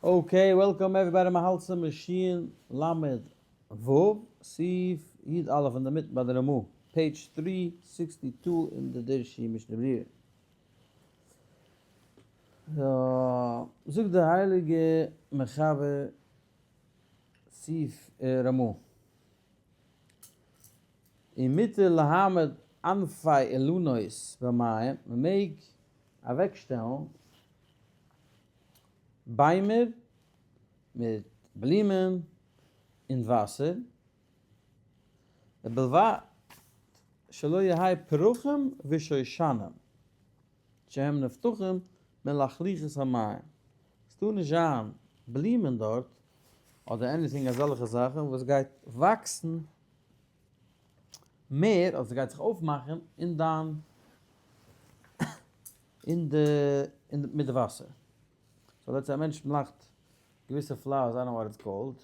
Okay, welcome everybody, מ'האלט צום שין למד ו', סעיף י א אינדערמיטן ביי די רמא, page 362 אין די דרשי משנה ברורה. זאגט די הייליגע מחבר סעיף רמא, ומותר להעמיד ענפי אילנות במים, מ'מעג אוועקשטעלן ביימער מיט בלומען און וואסער, ובלבד שלא יהא פרחים ושושנים שהם נפתחים מלחלוחית המים, ס'טאר נישט זיין בלומען דארט אדער anything אזעלכע זאכן וואס גייט וואקסן מער אדער ס'גייט זיך אויפמאכן אין דיין אין די מיט די וואסער. So let's say א מענטש מאכט געוויסע flowers, I don't know what it's called,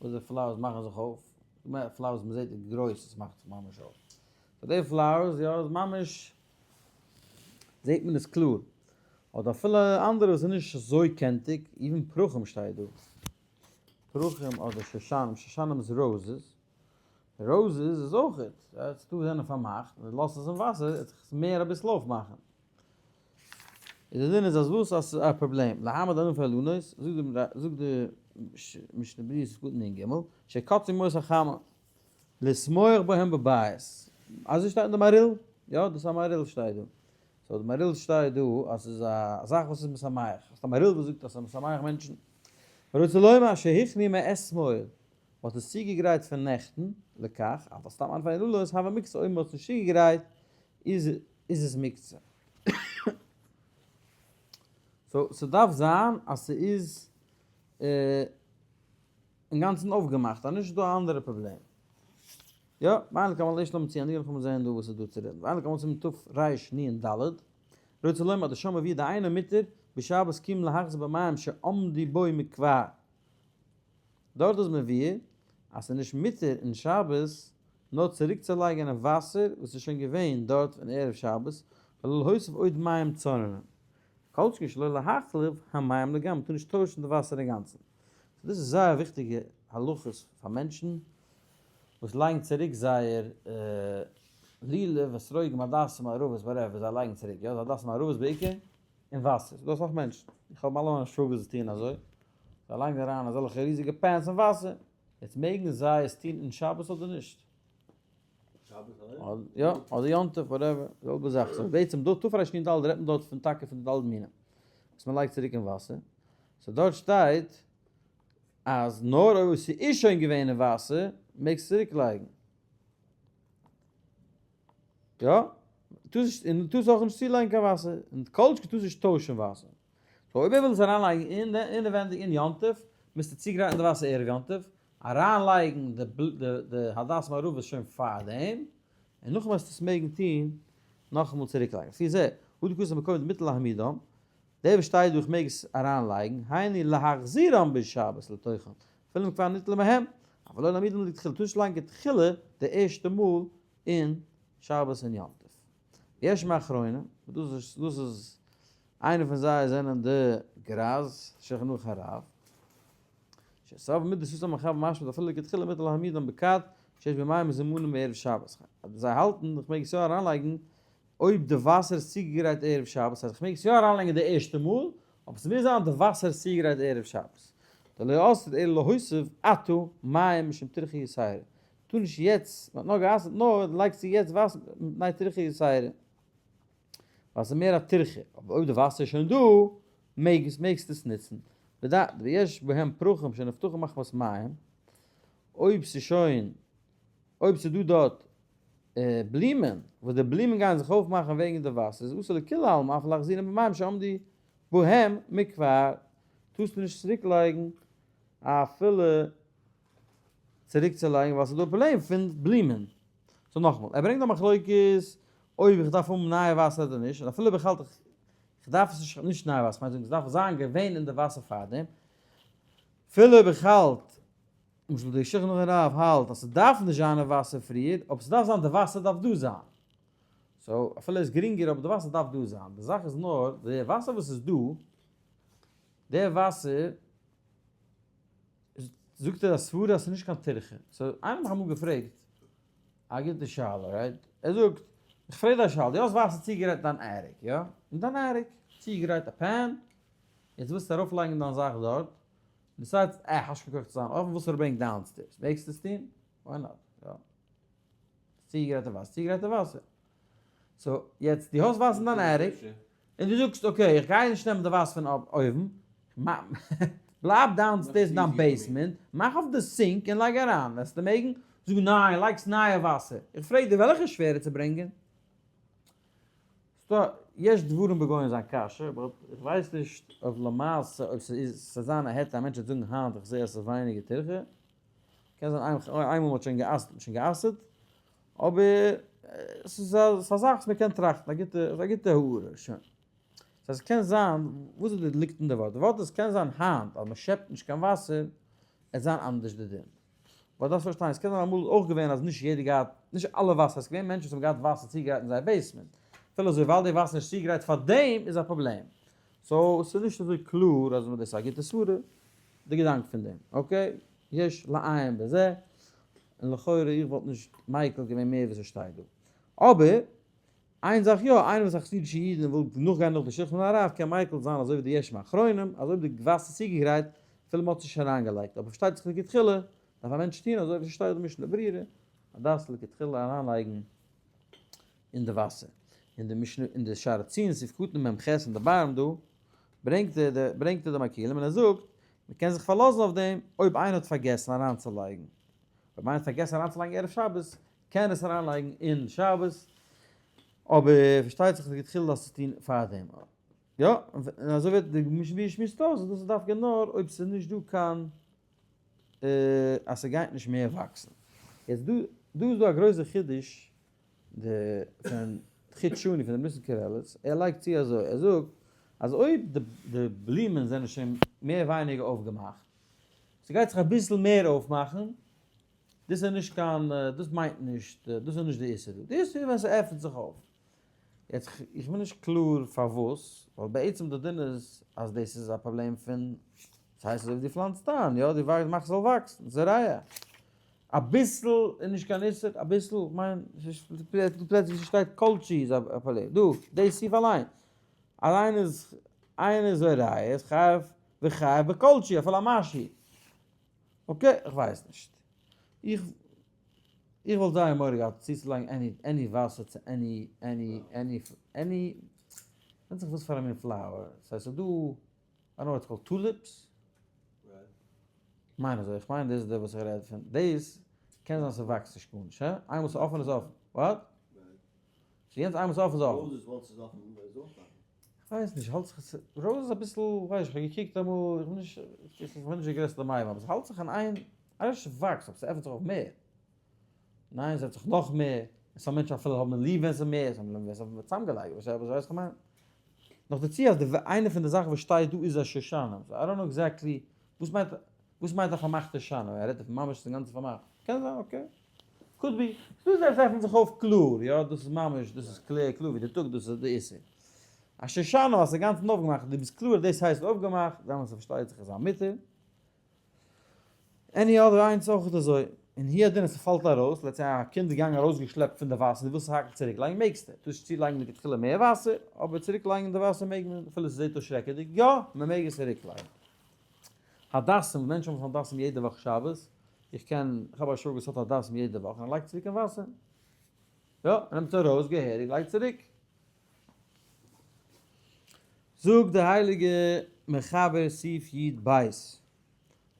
וואס די flowers מאכן זיך אויף, flowers מ'זעט ווי גרויס עס מאכט זיך ממש אויף. So די flowers יא איז ממש זעט מען עס קלאר. אדער אפילו אנדערע וואס איז נישט אזוי קענטיג, even פרחים שטייט דא. פרחים אדער שושנים, שושנים איז roses, roses איז אויכעט, ס'דא וואס זענען פארמאכט, און לאזט עס אין וואסער וועט זיך עס מער אביסל אויפמאכן. איז די דין איז אז וואס אז ס'איז א פראבלעם, להעמיד ענפי אילנות, זאגט די משנה ברורה סעיף קטן נ ג, שקצו ימות החמה, לשמוח בהם בבית, אזוי שטייט אין די מהריל, יא דאס איז א מהריל שטייט דא, so די מהריל שטייט דא אז ס'איז א זאך וואס איז משמח, האסט א מהריל וואס זאגט אז ס'איז משמח מענטשן, ורוצה לומר שהכינו מאתמול, מ'האט עס צוגעגרייט פון נעכטן, לכך, אבל סתם ענפי אילנות הוה מוקצה אויב מ'האט עס נישט צוגעגרייט איז איז עס מוקצה. So ס'דארף זיין אז ס'איז אינגאנצן אויפגעמאכט, אז נישט איז דא א אנדערע פראבלעם. יא, ואין לקבל איש לא מציע אני לאמיר זעהן דא וואס איז דא צו רעדן. ואין לקבל סימן תרנ ד, רוצה לומר דשם אבי דאינו מותר בשבת כי אם להחזיר במים שעמדו בו מכבר. דארט איז מבואר אז ס'איז נישט מותר אין שבת נאר צוריקצולייגען אין וואסער וואס איז שוין געווען דארט פון ערב שבת, ולא להוסיף עוד מים צוננין. כל שכן שלא להחליף המים לגמרי, מ'טאר נישט טוישן די וואסער אינגאנצן. So דאס איז זייער וויכטיגע הלכות פאר מענטשן וואס לייגן צוריק זייער לולב, אתרוגים, הדסים, ערבות, whatever זיי לייגן צוריק, יא, הדסים ערבות בעיקר, אין וואסער. ס'דא אסאך מענטשן, איך האב אלע מיינע שוואגערס וואס טוען אזוי, זיי לייגן אריין אזעלכע ריזיגע pans אין וואסער, יעצט מעגן זיי עס טון אין שבת אדער נישט? יא, אדער יום טוב, whatever, די זעלבע זאך. So בעצם דא תרנ ד רעדט מען דארט פון טאקע פון די ד' מינים וואס מען לייגט צוריק אין וואסער, so דארט שטייט אז נאר אויב ס'איז שוין געווען אין וואסער מעגסטו צוריק לייגן. יא, און טארסט אויך נישט צולייגן קיין וואסער, און כל שכן טארסט נישט טוישן וואסער. So אויב ער וויל עס אריינלייגן אינעווענדיג אין יום טוב, מוזטו צוגרייטן די וואסער ערב יום טוב, אריינלייגן די הדס מערבית שוין פארדעם, און נאכדעם וועסטו עס מעגן טון נאכאמאל צוריקלייגן. לפי זה, הא דכתב מקום דמותר להעמידם, דער וואס שטייט דא איך מעג עס אריינלייגן, היינו להחזירם בשבת לתוכן, אפילו אם כבר ניטלו מהם, אבל לא להעמידם לכתחילה, טאר נישט לייגן כתחילה די ערשטע מאל אין שבת און יום טוב. יש מאחרונים, דאס איז איינער פון זיי זענען די גרז, שולחן ערוך הרב, שסב מיט די סוסא מחבר משמע אפילו לכתחילה מותר להעמידם בכד שיש במים מזומנים בערב שבת. זיי האלטן איך מעג עס יא אריינלייגן אויב די וואסער איז צוגעגרייט ערב שבת, הייסט איך מעג עס יא אריינלייגן די ערשטע מאל, אבער ס'מוז זיין די וואסער איז צוגעגרייט ערב שבת. דלא אסור אלא להוסיף עתה מים משום טירחא יתירה. טאר נישט יעצט, מ'האט נאר גע'אסר'ט נאר לייגסט צו יעצט וואסער מפני טירחא יתירה. ווייל ס'איז מער א טירחה, אבער אויב די וואסער איז שוין דא, מעג עס, מעגסטו עס נוצן. ודע, ויש בהם פרחים שנפתחו מחמת מים, אויב ס'איז שוין, אויב ס'איז דא דארט בלומען, וואס די בלומען גייען זיך אויפמאכן וועגן די וואסער, איז אסור לכולי עלמא אף להחזירם במים שעמדו בהם מכבר, טארסטו נישט צוריק לייגן אפילו צוריק צו לייגן ווייל ס'איז דא א פראבלעם פון בלומען. So נאכאמאל, ער ברענגט א מחלוקת אויב איך דארף האבן נייע וואסער אדער נישט, און אפילו אויב איך האלט איך דארף עס נישט, נישט נייע וואסער, כ'מיין זאגן עס דארף זיין געווען אין די וואסער פארדעם, אפילו אויב איך האלט, למשל די שולחן ערוך הרב האלט אז ס'דארף נישט זיין אין וואסער פריער, אבער ס'דארף זיין די וואסער דארף דא זיין. So אפילו איז גרינגער אבער די וואסער דארף דא זיין. די זאך איז נאר, די וואסער וואס איז דא. די וואסער, זאגט ער א סברה אז ס'איז נישט קיין טירחה. so איינער האט מיך אמאל געפרעגט א גוטע שאלה, right? ער זאגט, איך פרעג דיר א שאלה, דו האסט וואסער צוגעגרייט דיין attic, יא? אין דיין attic, צוגעגרייט א pan, יעצט ווילסטו ארויפלייגן דיין זאך דארט, decide סט, אה, האסט קיין כח צו זיין אפן, ווילסט אראפברענגען downstairs, מעגסט עס טון? why not? יא. צוגעגרייטע וואסער, צוגעגרייטע וואסער. so, יעצט, דו האסט וואסער אין דיין attic, און דו זאגסט, okay, איך גיי נישט נעמען די וואסער פון אויבן, בלייב downstairs אין דיין basement, מאך אויף די sink און לייג אריין, וועסטו מעגן? זאג ניין, לייגסט נייע וואסער. איך פרעג דיר וועלכע איז שווערער צו ברענגען? ס'דא יש דברים בגו אין זיין קשיא, but איך ווייס נישט אויב למעשה אויב ס'איז ס'זאל זיין א היתר א מענטש וועט זאגן היינט איך זעה אז ס'איז ווייניגער טירחה, קען זיין איינמאל מ'האט שוין גע'אסר'ט האט מען שוין גע'אסר'ט, אבער ס'איז א ס'איז א זאך וואס מ'קען טראכטן, א גוטע א גוטע הערה, שוין. ס'הייסט ס'קען זיין, וואס איז די ליגט אין די ווארט? די ווארט איז ס'קען זיין היינט אז מ'שעפט נישט קיין וואסער, עט זיין אנדערש די דין. ווייל דארפסט פארשטיין, עס קען זיין אמאל איז אויך געווען אז נישט יעדער געהאט, נישט אלע וואסער, עס איז געווען מענטשן וואס האבן געהאט וואסער צוגעגרייט אין זייער basement, אפילו אזוי ווייל די וואסער איז נישט צוגעגרייט פאר דעם איז א פראבלעם. so עס איז נישט אזוי קלאר אז דאס איז א גוטע סברה, די געדאנק פון דעם. okay, יש לעיין בזה, און לכאורה איך וואלט נישט מיקל געווען מער ווי ס'שטייט דא. אבער איין זאך יא, איינער וואס איז א חסידישע איד און וויל נאכגיין נאך די שולחן הרב קען מיקל זיין אזוי ווי די יש מאחרונים, אז אויב די וואסער איז צוגעגרייט, אפילו מ'האט עס נישט אריינגעלייגט, אבער פארשטייט זיך לכתחילה דארף א מענטש טון אזוי ווי ס'שטייט אין משנה ברורה, אז דארפסט לכתחילה אריינלייגן אין די וואסער. אין די משנה אין די שער הציון סעיף קטן מ ח אין די בארם דא, ברענגט ער די ברענגט ער די מקילים און ער זאגט, מ'קען זיך פארלאזן אויף דעם אויב איינער האט פארגעסן אריינצולייגן. אויב איינער האט פארגעסן אריינצולייגן ערב שבת, קען עס אריינלייגן אין שבת, אבער פארשטייט זיך לכתחילה דארפסטו עס טון פארדעם. יא, און אזוי ווערט די משנה ווי שמועסט אויס אז דאס איז דווקא נאר אויב ס'איז נישט דא קיין אז ס'גייט נישט מער וואקסן. יעצט דא דא איז דא א גרויסע חידוש די פון חוט שני פון די ניסן קרעלעס, ער לייגט צו אזוי, ער זאגט אז אויב די די בלומען זענען שוין מער ווייניגער אויפגעמאכט, ס'גייט זיך אביסל מער אויפמאכן, דאס איז נישט קיין, דאס מיינט נישט, דאס איז נישט די איסור דא, די איסור איז ווען ס'עפנט זיך אויף. יעצט איך בין נישט קלאר פארוואס, ווייל בעצם די דין איז אז דאס איז א פראבלעם פון, ס'הייסט אזוי ווי דו פלאנצט איין, יא, דו מאכסט ס'זאל וואקסן, זורע. אביסל איז נישט קיין איסור, אביסל, איך מיין, ס'איז פלעצער ווי ס'שטייט כל שהוא איז א פראבלעם, דא, די סעיף אליין, אליין איז, איין זורע איז חייב וחייב בכל שהוא, אפילו א משהו. okay, איך ווייס נישט. איך איך וואלט זייער מורא געהאט צוצולייגן any any וואסער צו any any any any ווענדט זיך וואס פאר א מין flower. ס'הייסט ס'איז דא, I know it's called tulips. כ'מיין אזוי, כ'מיין דאס איז די וואס איך רעד פון. דאס קען זיין ס'וואקסט נישט גארנישט, הא? איינמאל ס'איז אפען איז אפען. what? ס'איז יענץ איינמאל ס'איז אפען איז אפען. כ'ווייס נישט, האלט זיך עס, rose איז אביסל, כ'ווייס נישט, כ'האב געקוקט אמאל, איך בין נישט, איך בין נישט די גרעסטע מבין, אבער ס'האלט זיך אין איין, כ'ווייס נישט ס'וואקסט, אבער ס'עפנט זיך אויף מער. ניין, ס'עפנט זיך נאך מער, און some מענטשן אפילו האבן ליב ווען ס'איז מער, some ליב ווען ס'איז צוזאמגעלייגט, ווייסט וואס כ'מיין? נאכדערצו אז די, איינע פון די זאכן וואס שטייט דא איז א שושנה, so I don't know exactly וואס מיינט, וואס מיינט א פארמאכטע שנה? ער רעדט דא פון ממש אינגאנצן פארמאכט. קען זיין, okay. Could be. ס'דא זיי וואס עפענען זיך אויף קלאר, יא, דאס איז ממש, דאס איז קלאר קלאר ווי די טאג, דאס איז די איסור. א שושנה האסט אינגאנצן אויפגעמאכט, דו ביסט קלאר דאס הייסט אויפגעמאכט, דעמאלטס פארשטייט זיך איז א מותר. Any other איינס אויך אזוי. און הוא הדין אז ס'פאלט ארויס, let's say א קינד איז געגאנגען ארויסגעשלעפט פון די וואסער, דו ווילסט עס האקן צוריק לייגן, מעגסטו. טארסט נישט צולייגן לכתחילה מער וואסער, אבער צוריק לייגן אין די וואסער מעג מען, אפילו ס'זעט אויס שרעקעדיג, יא, מ'מעג עס צוריק לייגן. הדסים, מענטשן האבן הדסים יעדע וואך שבת, איך קען, איך האב א שוואגער וואס האט הדסים יעדע וואך, און ער לייגט צוריק אין וואסער. יא, ער נעמט עס ארויס געהעריג, לייגט צוריק. זאגט דער הייליגער מחבר סעיף י ב,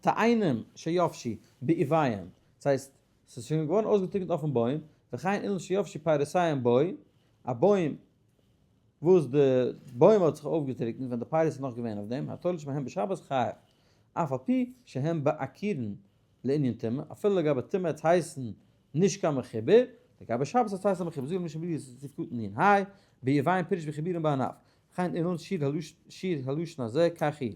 תאנים שיבשו בעוביהם, דאס הייסט, ס'איז שוין געווארן אויסגעטריקנט אויפן בוים, וכן אילן שיבשו פירותיהם בו, א בוים וואס די בוים האט זיך אויפגעטריקנט ווען די פירות איז נאך געווען אויף דעם, התולש מהם בשבת חייב, אף על פי שהם בעקירין לענין טומאה, אפילו לגבי טומאה עס הייסן נישט קיין מחובר, לגבי שבת עס הייסט א מחובר, זאגן משנה ברורה סעיף קטן נ ה, בעוביהם פירוש בחיבורין בענף, וכן אילן שיר הלשון הזה כך היא.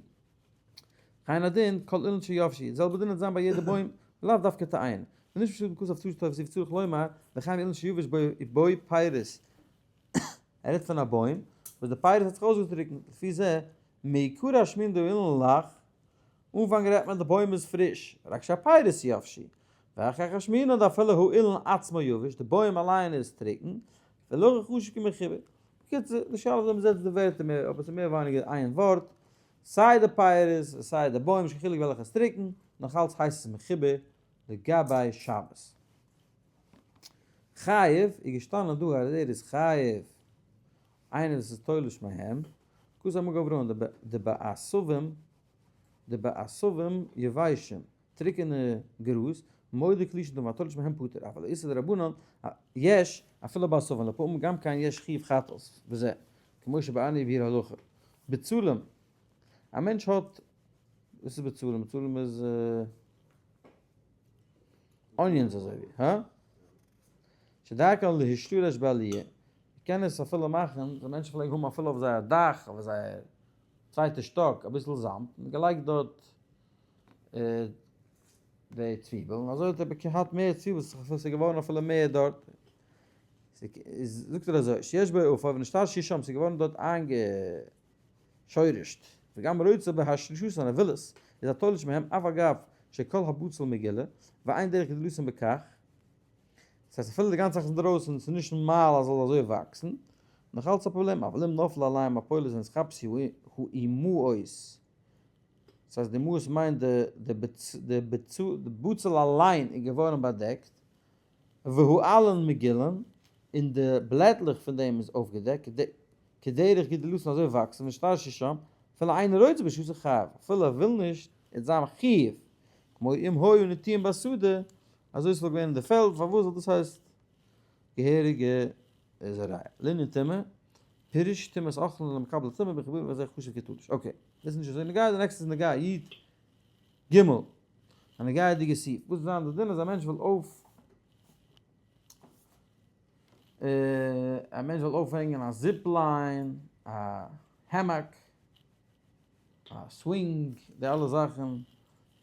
וכן הדין כל אילן שיבשו, די זעלבע דין וועט זיין ביי יעדע בוים, לאו דווקא תאנה. ונישט פשוט בכתב תשתית אויף צריך לומר, וכן אילן שיבש בו פירות ער רעדט פון א בוים וואס די פירות האט זיך אויסגעטריקנט, לפי זה. מעיקרא שמין דאילן לך, אנפאנג רעדט מען די בוים איז פריש, רק שהפירות יבשו, ואחר כך אשמינן דאפילו האילן עצמו יבש, די בוים אליין איז טרוקן, ולכך חשוב כמחובר. בקיצור, די שאלה איז אויב מ'זעצט די ווערטער מער, אבער ס'איז מער ווייניגער איין ווארט, סיי די פירות און סיי די בוים, נישט קיין חילוק וועלכע איז טרוקן, נאך אלץ הייסט עס מחובר לגבי שבת. חייב איז געשטאנען דא אז ער איז חייב איינער וואס איז תולש מהם, כתב מגן אברהם דבעשבים דבעשבים יבשים, טרוקענע גראז, מודה קלישין דאמר התולש מהם פטור, אבל איסור דרבנן יש אפילו בעשבים לפעמים גם כן יש חיוב חטאת, וזה כמו שבאני ביאור הלכה. בצלים, א מענטש האט, וואס איז בצלים? בצלים איז onions אזוי ווי, הא? שדרכן להשתרש בעליה, מ'קען עס אפילו מאכן, די מענטשן פלעגן האבן אפילו אויף זייער דאך, אויף זייער צווייטע שטאק אביסל זאמד, און געלייגט דארט די צוויבל, און אזוי האט ער געהאט מער צוויבל, ס'איז געווארן אפילו מער דארט. זאגט ער אזוי, שיש בו עפר ונשתרשו שם, ס'איז געווארן דארט איינגעשורשט, וגם רוצה בהשרשתן, ער וויל עס, איז התולש מהם, אף על גב שכל הבצל מגולה, ואין דרך גדולתן בכך, דאס הייסט אפילו די גאנצע זאך איז אינדערויסן, ס'איז נישט נארמאל אז ס'זאל אזוי וואקסן, נאך אלץ א פראבלעם, אבל אם נפלה עליהם מפולת ונתחפשו האימהות, דאס הייסט די אימהות מיינט די די בצל אליין איז געווארן באדעקט, והעלין מגולין, און די בלעטלעך פון דעם איז אויפגעדעקט, כדרך גידולתן אזוי וואקסן, ונשתרשו שם, אפילו אינו רוצה בהשרשתן חייב, אפילו ער וויל נישט, איז זיין חיוב, כמו אם היו נטועים בשדה, אזוי ס'וואלט געווען אין די פעלד, פארוואס ווייל דאס הייסט געהעריגע זרע. לענין טומאה, פירוש טומאת אוכלין למקבל טומאה בחיבורים וזה חשוב כתלוש. okay, דאס איז נישט אזוי נוגע, די נעקסטע איז נוגע י ג, א נוגע'דיגע סעיף, וואס איז זיין די דין אז א מענטש וויל אויף א מענטש זאל אויפהענגען א zip line, א hammock, א סווינג, די אלע זאכן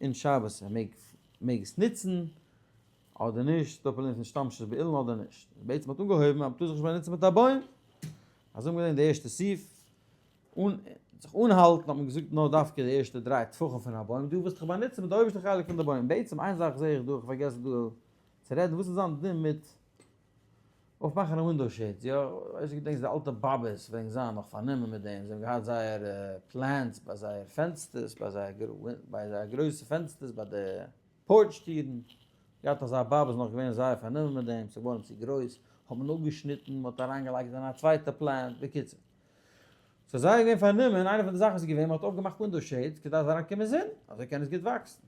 אין שבת, ער מעג מעג עס נוצן אדער נישט, ס'דא פראבלעם פון השתמשות באילן אדער נישט, בעצם האט אנגעהויבן אז מ'טאר זיך נישט באנוצן מיט א בוים, אזוי האבן געזען די ערשטע סעיף, אן זיך אנהאלטן האט מען געזאגט נאר דווקא די ערשטע דריי טפחים פון א בוים, דו ווילסט דיך באנוצן מיט די אויבערשטע חלק פון די בוים, בעצם איין זאך זעה איך דא, איך האב פארגעסן דא צו רעדן, וואס איז זיין דין מיט אויפמאכן א window shades, יא, אויב דו געדענקסט די אלטע באבעס פלעגן זיין נאך פארנומען מיט דעם, זיי האבן געהאט זייער plants ביי זייער פענסטערס, ביי זייער ביי זייער גרויסע פענסטערס, ביי די porch טירן, געהאט אזא באבע איז נאך געווען זייער פארנומען מיט דעם, ס'איז געווארן צו גרויס, האט מען אפגעשניטן, מען האט אריינגעלייגט אין א צווייטע plant, בקיצור. ס'איז זייער געווען פארנומען, איינע פון די זאכן איז געווען מען האט אויפגעמאכט window shades כדי ס'זאל אריינקומען זון, אזוי קען עס גוט וואקסן.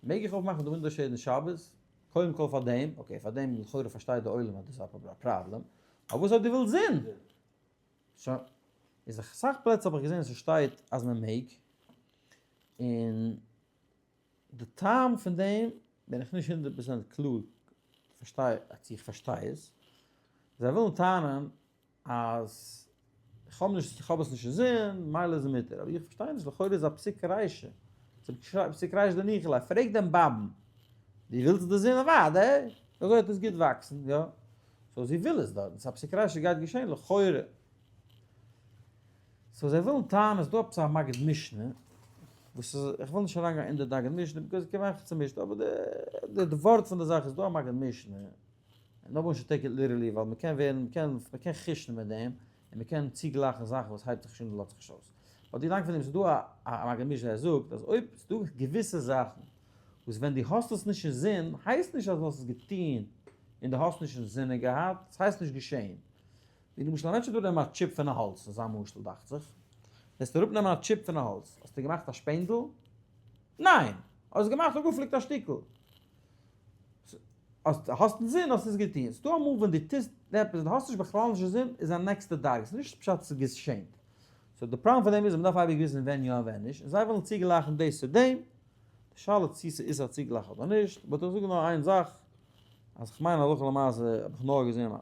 מעג איך אויפמאכן די window shade אין שבת? קודם כל פאר דעם, okay פאר דעם לכאורה פארשטייט די עולם אז דאס איז א פראבלעם, אבער וואס אויב דו ווילסט זון? שוין, איז אסאך פלעצער האב איך געזען ס'שטייט אז מען מעג, און די טעם פון דעם בין איך נישט 100% קלאר, פארשטיי צו איך פארשטיי עס, זיי ווילן טענה'ן אז איך האב נישט, איך האב עס נישט אינזין, מילא איז מותר, אבער איך פארשטיי נישט, לכאורה איז א פסיק רישא, פסיק רישא דניחא ליה, פרעג דעם באבן, דו ווילסט די זון? אוודאי, אזוי וועט עס גוט וואקסן, יא, so זי וויל עס דארטן, ס'איז א פסיק רישא גייט געשען לכאורה. so זיי ווילן טענה'ן, ס'איז דא עפעס א מגיד משנה, וואס איז, איך וויל נישט אריינגיין אין די מגיד משנה, because איך קען צומישט, אבער די ווארט פון די זאך איז דא א מגיד משנה, no one should take it literally ווייל מ'קען ווערן, מ'קען, מ'קען חוש'ן מיט דעם, און מ'קען צוגלייכן זאכן וואס הייבט זיך נישט אן און לאזט זיך נישט אויס. but די געדאנק פון דעם, ס'איז דא א מגיד משנה ער זאגט אז אויב ס'איז דא געוויסע זאכן וואס ווען דו האסט עס נישט אינזין הייסט נישט אז דו האסט עס געטון און דו האסט נישט אינזינען געהאט, ס'הייסט נישט געשען. ווי למשל א מענטש וועט אראפנעמען א chip פון א האלץ, אזא משל דאכט זיך, וועסטו אראפנעמען א chip פון א האלץ, האסטו געמאכט א שפענדל? ניין! האסט געמאכט אפגעפליקט א שטיקל. האסט האסט אינזין האסט עס געטון, ס'דא אמאל ווען דו טוסט עפעס און דו האסט נישט בכלל נישט אינזין איז א נעקסטע דרגה, ס'איז נישט פשט ס'איז געשענט, so די פראבלעם פון דעם איז אז מ'דארף אייביג וויסן ווען יא און ווען נישט, און זיי ווילן צוגלייכן דאס צו דעם, די שאלה צו ס'איז א צוגלייך אדער נישט, but איך זאג נאר איין זאך, אז כ'מיין הלכה למעשה האב איך נאר געזען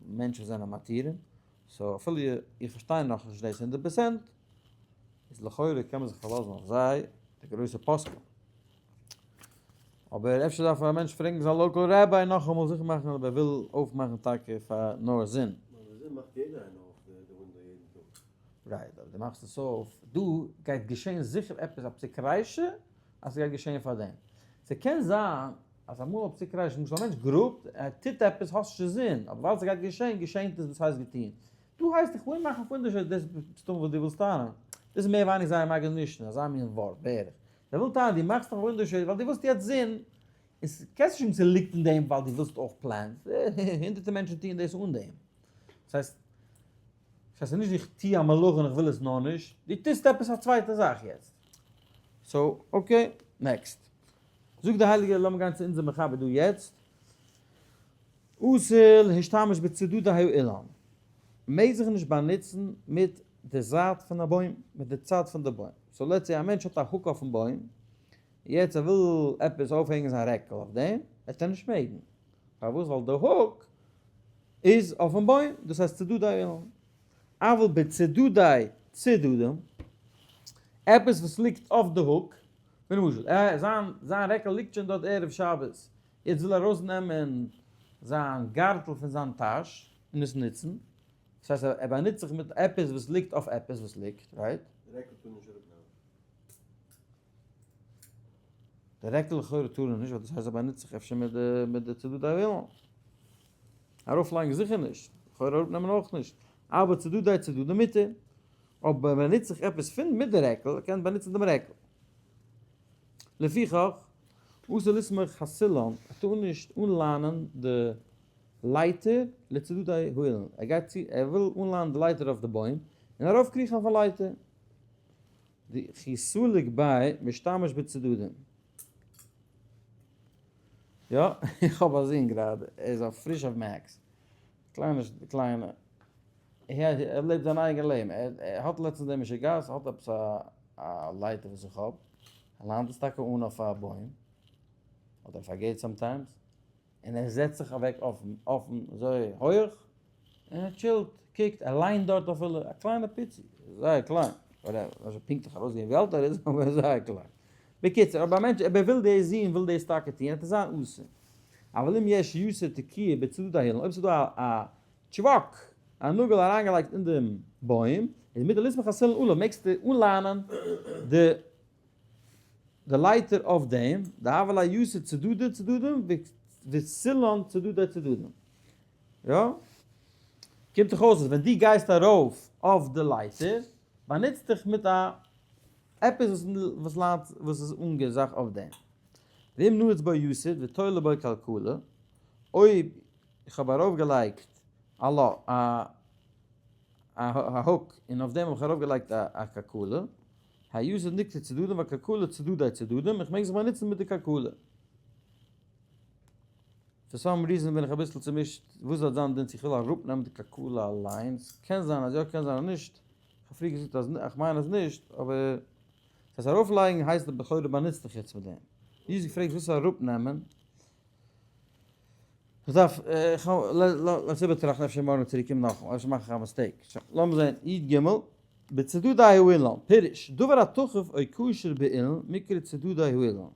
מענטשן וואס זענען מתירים, so אפילו איך פארשטיי נאכנישט דאס 100%, איז לכאורה קען מען זיך פארלאזן אויף זיי, די גרויסע פוסקים. אבער אפשר דארף א מענטש פרעגן זיין local rabbi נאכאמאל זיכער מאכן אויב ער וויל אויפמאכן טאקע פאר נאר זון. נאר די זון מאכט יעדער איינער אויף די window יעדן טאג. Right, אבער דו מאכסט עס אויף, דא גייט געשען זיכער עפעס א פסיק רישא אז ס'גייט געשען פארדעם. ס'קען זיין אז אמאל א פסיק רישא, למשל א מענטש גראבט, ער טוט עפעס, האסט נישט אינזין, אבער ווייל ס'גייט געשען, געשענט עס, דאס הייסט געטון. דא הייסט איך וויל מאכן פונדערשייד, דאס איז מסתמא וואס דו ווילסט טענה'ן. דאס איז מער ווייניג זייער מגיד משנה, אזא מין ווארט בערך. זיי ווילן טענה'ן דו מאכסט דיך פונדערשייד ווייל דו ווילסט יעצט זען, און קענסט נישט זאגן ס'ליגט אין דעם ווייל דו ווילסט אויך plants, הונדערטער מענטשן טוען דאס אן דעם. דאס הייסט, דאס הייסט נישט איך טו א מלאכה און איך וויל עס נאר נישט, דו טוסט עפעס א צווייטע זאך יעצט. So okay, next. זאגט די הייליגע, לאמיר גיין צו אונזער מחבר דא יעצט. אסור להשתמש בצדדי האילן. מעג זיך נישט באנוצן מיט די זייט פון א בוים, מיט די צד פון די בוים. So let's say א מענטש האט א hook אויפן בוים, יעצט ער וויל עפעס אויפהענגען זיין רעקל אויף דעם, וועט ער נישט מעגן. פארוואס? ווייל די hook איז אויפן בוים, דאס הייסט צדדי האילן. אבל בצדדי צדדים, עפעס וואס ליגט אויף די hook, ווי למשל, זיין רעקל ליגט שוין דארט ערב שבת, יעצט וויל ער ארויסנעמען זיין גארטל פון זיין טאש און עס נוצן, דאס הייסט ער באנוצט זיך מיט עפעס וואס ליגט אויף עפעס וואס ליגט, right? די רעקל טאר נישט אראפנעמען. די רעקל לכאורה טאר ער נישט ווייל דאס הייסט ער באנוצט זיך אפשר מיט די מיט די צדדי האילן. ארויפלייגן זיכער נישט, לכאורה אראפנעמען אויך נישט, אבער צדדי צדדים מותר. אויב ער באנוצט זיך עפעס פון מיט די רעקל, ער קען באנוצן דעם רעקל. לפיכך, אסור לסמוך הסולם, ער טאר נישט אנליינען די לייטער לצדדי האילן, ער גייט צו, ער וויל אנליינען די לייטער אויף די בוים, און ארויפקריכן אויפן לייטער. דכי סליק ביה משתמש בצדדים. יא, איך האב א זון גראדע, ער איז אויף פריש אויף Macs. קליינע קליינע, ער לעבט זיין אייגען לעבן, ער האט לעצטנס די משוגעת, ער האט עפעס א לייטער וואס איך האב, ער ליינט עס טאקע אן אויף א בוים, אדער אויף א gate sometimes, און ער זעצט זיך אוועק אויפן אזוי הויעך, און ער chill ט, קוקט, ער ליינט דארט אפילו, א קליינע פיצי, זייער קליין, whatever, כ'ווייס נישט פונקטליך ארויסגעבן ווי אלט ער איז, אבער זייער קליין. בקיצור, אויב א מענטש, אויב ער וויל די זון וויל דאס טאקע טון, וועט עס זיין אסור. אבל אם יש יתד תקועה בצדדי האילן, אויב ס'איז דא א טשוואק, א נאגל אריינגעלייגט אין דעם בוים, איז מותר לסמוך הסולם עליו, מעגסטו אנליינען די די לייטער אויף דעם, דהוה ליה יתד צדדי צדדים וסולם צדדי צדדים. יא? קומט דאך אויס אז ווען דו גייסט ארויף אויף די לייטער, באנוצט דיך מיט א עפעס וואס ליינט וואס איז אנגעזאך אויף דעם. ואם נעוץ בו יתד ותולה בו כלכלה, אויב איך האב ארויפגעלייגט א א hook און אויף דעם האב איך ארויפגעלייגט א כלכלה, היתד נקרא צדדים והכלכלה צדדי צדדים, איך מעג זיך באנוצן מיט די כלכלה. For some reason בין איך אביסל צומישט וואס וועט זיין דין צו איך וויל אראפנעמען די כלכלה אליינס, קען זיין אז יא קען זיין אז נישט, איך האב פריער געזאגט אז איך מיין אז נישט, אבער דאס ארויפלייגן הייסט לכאורה באנוצט דיך יעצט מיט דעם. דו האסט געפרעגט וואס איז אראפנעמען, איך דארף, לאז איבערטראכטן אפשר מארגן צוריק קומען נאכאמאל, אפשר מאך איך א mistake. שוין, לאמיר זען, י ג, בצדדי האילן, פירוש, דבר התכוף או קשור באילן, מיקרי צדדי האילן.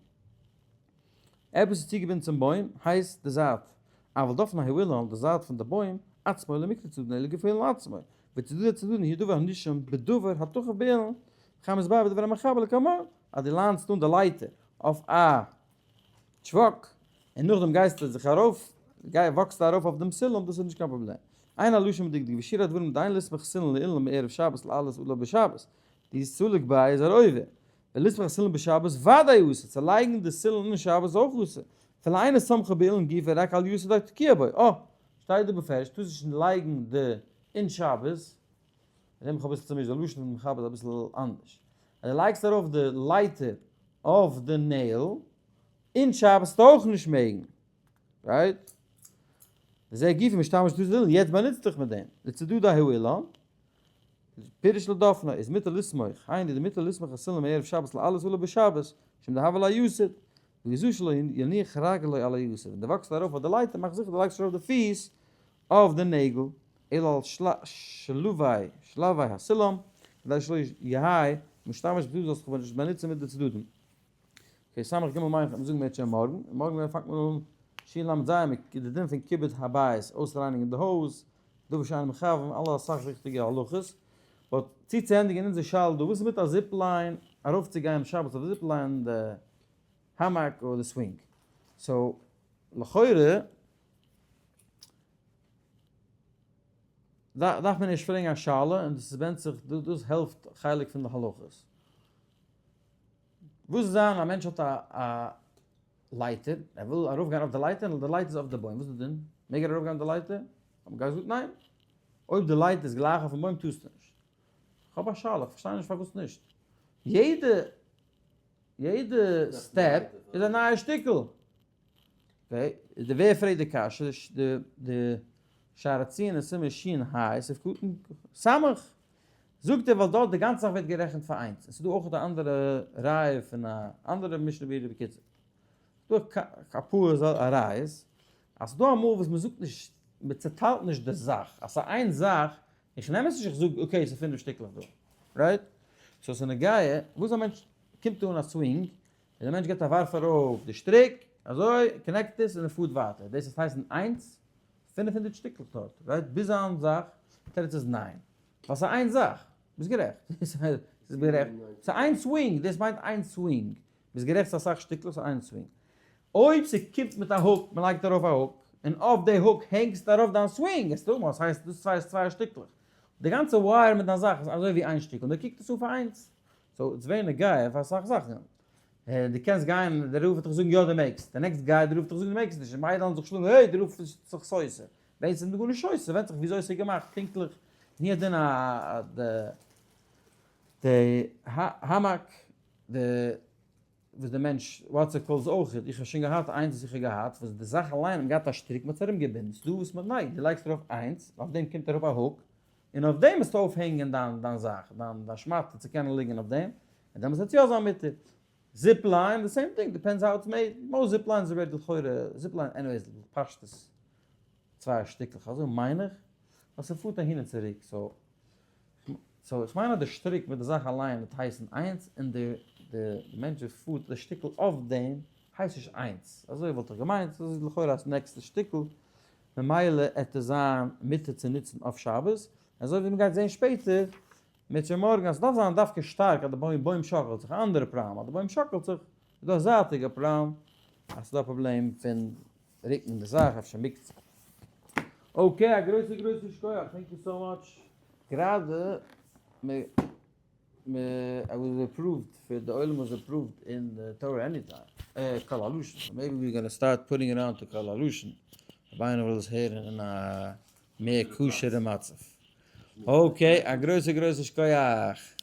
עפעס איז צוגעבינדן צום בוים, הייסט די זייט. אבל דופן האילן, די זייט פון די בוים, עצמו לא מיקרי צדדין אלא גוף האילן עצמו. וצדדי צדדין הוא דבר הנישום בדבר התכוף באילן, וכן מתבאר בדברי המחבר לקמן, אז דו ליינסט אן די לייטער אויף א טשוואק, און נאכדעם גייסטו זיך ארויף, גיי וואקסטו ארויף אויף דעם סולם, דאס איז נישט קיין פראבלעם. אין הלשון מדוקדק ושיר הדברים דיין לסמוך סילון לאילן מערב שבת לעלות עליו בשבת, דאי סליק ביה איז ער עובר, ולסמוך הסולם בשבת ודאי אסור, צו לייגן די סולם אין שבת איז אויך אסור, אפילו אינו סומכה באילן גופא רק על יתד התקועה בו, אה! שטייט דא בפירוש טארסט נישט לייגן די אין שבת, מיט דעם איך האב אביסל צומישט די לשון פון מחבר איז אביסל אנדערש, אז דו לייגסט ארויף די לייטער אויף די nail אין שבת וועסטו אויך נישט מעגן, right? וזה גופא משתמש בצדדי האילן, יעצט באנוץ דיך מיט דעם, לצדדי האילן, פירוש לדופנו איז מותר לסמוך, היינו דמותר לסמוך הסולם מערב שבת לעלות עליו בשבת, משום דהוה ליה יתד, ויזהר שלא יניח רגלו על היתד, ווען דו וואקסט ארויף אויף די לייטער מאך זיכער דו לייגסט נישט ארויף די פיס אויף די נעגל, אלא על שלבי שלבי הסולם, כדי שלא יהא משתמש בצדדים זאלסט זיך נישט באנוצן מיט די צדדים. Okay, סמך ג' מיין איך זאגן מיר מארגן, און מארגן פאנגט מען אן שין למד ז' מיט די דין פון כיבוד הבית, אויסרייניגן די הויז, דבר שאין מכוון, אלע אסאך וויכטיגע הלכות. But צו צו ענדיגן אונזער שאלה דא, וואס איז מיט א zip line ארויפצוגיין שבת אויף די zip line די hammock אדער די swing? So לכאורה דארף מען נישט פרעגן א שאלה און דאס ווענדט זיך, דאס העלפט חלק פון די הלכות. וואס איז זיין א מענטש האט א לייטער, ער וויל ארויף גיין אויף די לייטער און די לייטער איז אויף די בוים, וואס איז די דין? מעג ער ארויף גיין אויף די לייטער? האט מען געזאגט ניין, אויב די לייטער איז גלייך אויפן בוים טארסטו נישט. איך האב א שאלה, איך פארשטיי נישט פארוואס נישט. יעדע יעדע step איז א נייע שטיקל. Okay, די ווער פרעגט די קשיא? די די שער הציון אין סימן שין היי, סעיף קטן סמך, זאגט ער ווייל דארט די גאנצע זאך ווערט גערעכנט פאר איינס, עס איז דא אויך א אנדערע ראיה פון א אנדערע משנה ברורה בקיצור. ס'דא אפאר ראיות אז ס'דא אמאל וואס מ'זאגט נישט, מ'צעטיילט נישט די זאך, אז ס'איז איין זאך, איך נעם עס נישט איך זאג okay ס'איז פינף שטיקלעך דא, right? So ס'איז נוגע וואס א מענטש קומט אן א swing, און דער מענטש געבט א ווארף ארויף די שטריק, אזוי, connect עס און ער פארט ווייטער, דאס וועט הייסן איינס, 500 שטיקלעך דארט, right? ביז איין זאך, תירוץ איז ניין, ווייל ס'איז איין זאך, ביסט גערעכט, ס'איז גערעכט, ס'איז איין swing, דאס מיינט איין swing, ביסט גערעכט ס'איז אסאך שטיקלעך ס'איז איין swing. אויב ס'קומט מיט א hook, מ'לייגט ארויף א hook, און אויף די hook הענגסטו ארויף דיין swing, עס טוט הייסט דאס צוויי איז צוויי שטיקלעך. די גאנצע wire מיט דיין זאך איז אזוי ווי איין שטיקל, מ'קוקט עס אן פאר איינס. So it's very נוגע פאר אסאך זאכן. דו קענסט גיין, דער רב וועט דיך זאגן יא דו מעגסט, די next guy דער רב וועט דיך זאגן דו מעגסט נישט, און ביידע וועלן זיך שלאגן hey דער רב איז זיך סותר. ווען ס'איז גארנישט סותר, ס'ווענדט זיך וויאזוי ס'איז געמאכט פונקטליך. ני הדין א די hammock די וואס די מענטש what's it called אויך, איך האב שוין געהאט איינס וואס איך האב געהאט וואס די זאך אליין האט געהאט א שטריק מען האט עס ארום געבינדן, ס'דא וואס מען לייגט, די לייגסט ארויף איינס, אויף דעם קומט אראפ א hook, און אויף דעם מוזטו אויפהענגען דיין דיין זאך, דיין דיין שמאטע צו קענען ליגן אויף דעם, און דעמאלטס וועט יא זיין מותר. Zip line, the same thing, depends how it's made, most zip lines already לכאורה, zip line anyways פשטות צוויי שטיקלעך, אזוי מיין איך, ווייל ס'פארט אהין און צוריק, so so איך מיין אז די שטריק מיט די זאך אליין וועט הייסן איינס און די די מענטש וואס פארט די שטיקל אויף דעם הייסט נישט איינס, אזוי וואלט איך געמיינט, דאס איז לכאורה א נעקסטע שטיקל, ממילא עט עס זיין מותר צו נוצן אויף שבת, אזוי ווי מ'גייט זען שפעטער מיט מארגן אז ס'דארף זיין דווקא שטארק אז די בוים שאקלט זיך, א אנדערע פראבלעם אז די בוים שאקלט זיך איז דא א זייטיגע פראבלעם אז ס'דא א פראבלעם פון רוקן די זאך אפשר מוקצה. Okay א גרויסע גרויסע שכוח thank you so much. גראדע מ מ I was approved פאר די עולם was approved אין תורה Anytime קול הלשון so maybe we gonna start putting it on to קול הלשון אויב איינער וויל עס הערן אין א מער כשר'ע מצב. Okay א גרויסע גרויסע שכוח.